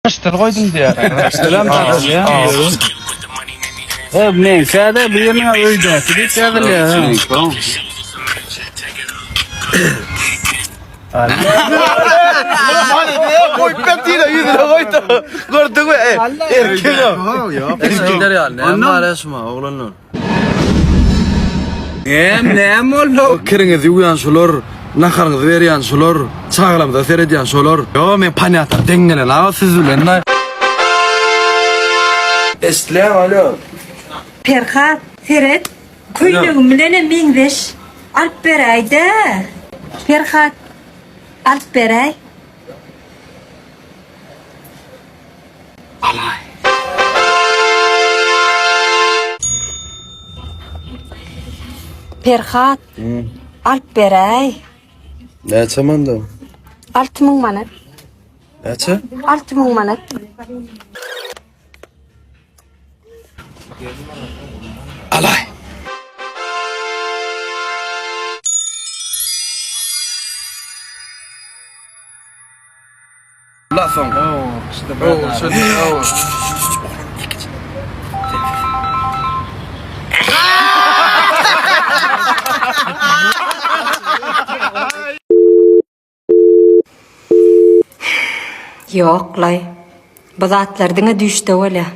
Ýaşdyr goýdum diýýär. Selam tartylýar. E, meňkä-de birine öýdäki diýip ýazylýar. Goýup ber diýle ýüzüne goýdy. Gördüňmi? Erkek o. Erkekler ýaly näme bar şuma oglanlar. Em, näme boldy? Kiriňizi ýuwýan şular, naharyňyzy berýän şular, çagalarymyza seredýän şolar. Ýo, men panýatlar deň gelen aga siz bilen. Eşitýäň alo. Perhat, seret, köýnegim bilenem meňzeş. Alyp beräý-dä. Perhat, alyp beräý. Alaý. Perhat, alyp beräý. Näçe mandat? 6000 manat. Näçe? 6000 manat. Alaý. La soň. Ýok-laý. Bu zatlar diňe düýşde bolýar.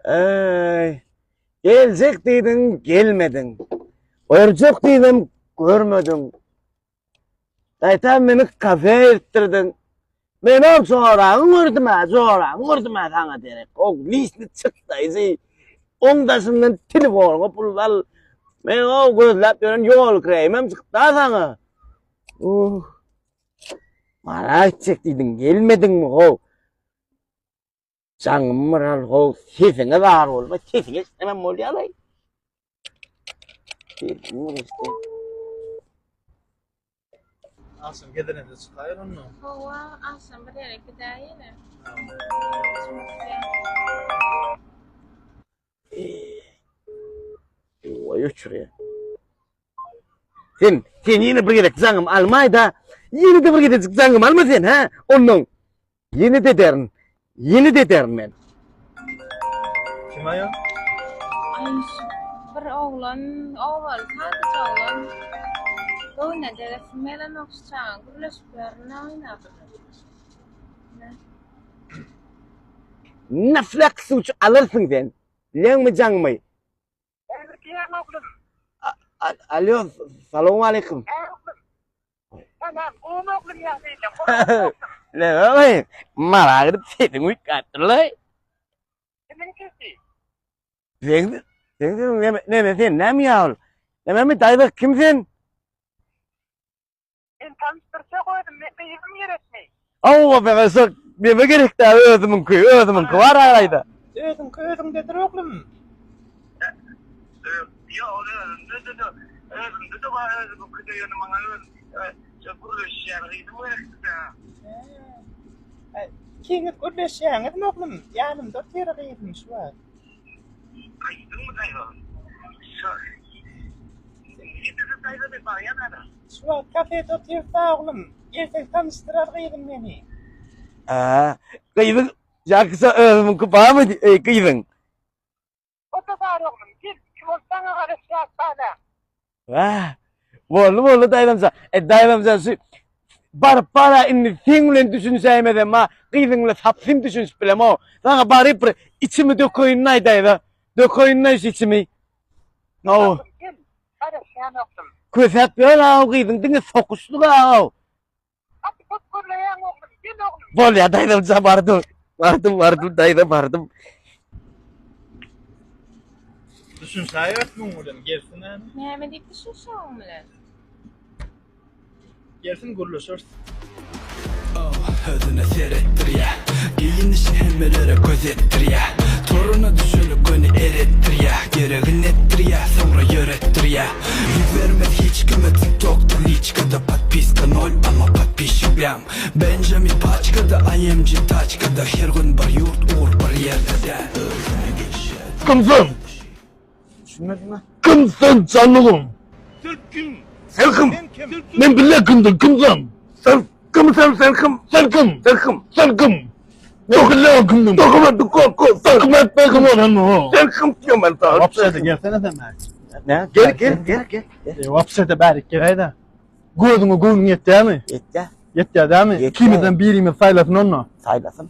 Eý, geljek diýdiň, gelmediň. Görjek diýdim, görmediň. Gaýtam meni kafe eltdirdiň. Men ol joraňy gördüm-ä, joraňy gördüm-ä saňa derek. O lişni çykdaýjy. Oň daşyndan telefonyňa pul al. Men o gözläp ýören ýol kireýimem çykdy-a saňa. Uh. Mara gitjek diýdiň, gelmediňmi how? Jaňym bir al how, sesiňe zar bolma, sesiňi eşitsemem bolýar-aý. Sesiňi bir eşitseň. Agşam gezelenje çykaýyr onda. Hawa, agşam bir ýere gidäýeli. Oý öçürýär. Sen, sen ýene bir gezek jaňym almaý-da, ýene-de bir gezejik jaňym alma sen, hä? Onnoň ýene-de ederin, ýene-de ederin men. Kim aýal? Aý, şu bir oglan, obaly sadaja oglan. Göwnüne degesim gelenok şu çaga gürleşip ýörün-ä oýnap. Naflak suç alyrsyň sen. Bilýäňmi jaňymy? Alo, salam aleyküm. Näme? Mara gidip sesiň üýtgäpdirlaý. Kimiň sesi? Seň, seň sesiň näme, näme sen näme ýa ol? Nämemi daýza kim sen? Men tanyşdyrjak özüm, men gyzym gerekmi? Hawa, maňa şo neme gerek däl özümiňki, özümiňki bar araýda. Özüňki özüňdedir oglum. Ýok, ol özümde-de, özümde-de bar özümiňki-de, ýöne maňa öz şo gürleşýän gyzym gerekdi-dä. Hä. Ikiňiz gürleşýäňizmi oglum? Ýanymda otyr gyzym şu wagt. Aýtdyňmy daýza? Şo Nirede daýza men barýan häzir. Şu wagt kafede otyrys-a oglum. Gelseň tanyşdyrar gyzym meni. Hä, gyzyň ýaňkyja özümiňki barmy eý gyzyň? O-da bar oglum. Gel, iki bolup saňa garaşýas bala. Wah, boldy boldy daýzamjan. E daýzamjan şu baryp bara indi seň bilen düşünişäýmesem ma gyzyň bilen sapsym düşünişip bilemok. Saňa baryp bir içimi dökeýin-aý daýza. Dökeýin-aý şu içimi. Hawa. Gel, garaşýan oglum. Kösäp ýör-aw gyzyň diňe sokuşlyk-aw. Gaty köp gürleýäň oglum, gel oglum. Bolýa daýzamjan bardym. Bardym bardym daýza bardym. Düşünşäýeris muň bilen gelsin ýa. Näme diýip düşünşäň oň bilen? Gelsin gürleşeris. Özüne seretdirýä Geýinişi hemmelere göz etdirýä Toruna düşeni göni eretdirýä Geregin etdirýä soňra ýöretdirýä Ýüz bermez hiç kime tiktokda liçkada Podpiska nol amma podpisçikleň Benjamin paçkada AMG taçkada Her gün bir ýurt ugur bir ýerde däl Özüne gelşen Kimsin? Düşünmediňmi? Kimsin janygym? Sen kim? Sen kim? Men bile kimdim, kim sen? Sen kim sen, sen kim? Sen kim? Sen kim? Sen kim? Dokula kimdim? Dokula dokula. Sen kim ben kim olan o? Sen kim diyorum ben sana? Wapşede gelsene sen bärik. Ne? Gel gel gel gel. Wapşede bärik geleýdä. Gözüňe göwnüň ýetýärmi? Ýetýär. Ýetýär dämi? Ýetýär. Ikimizden birimiz saýlasyn onda. Saýlasyn.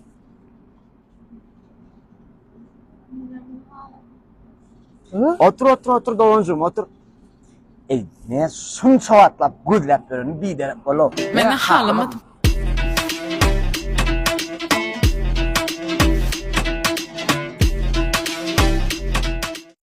Otur otur otur doganjygym otur. Ey ne şunça wagtlap gözläp ýörenim biderek bolo. Meni halamadym.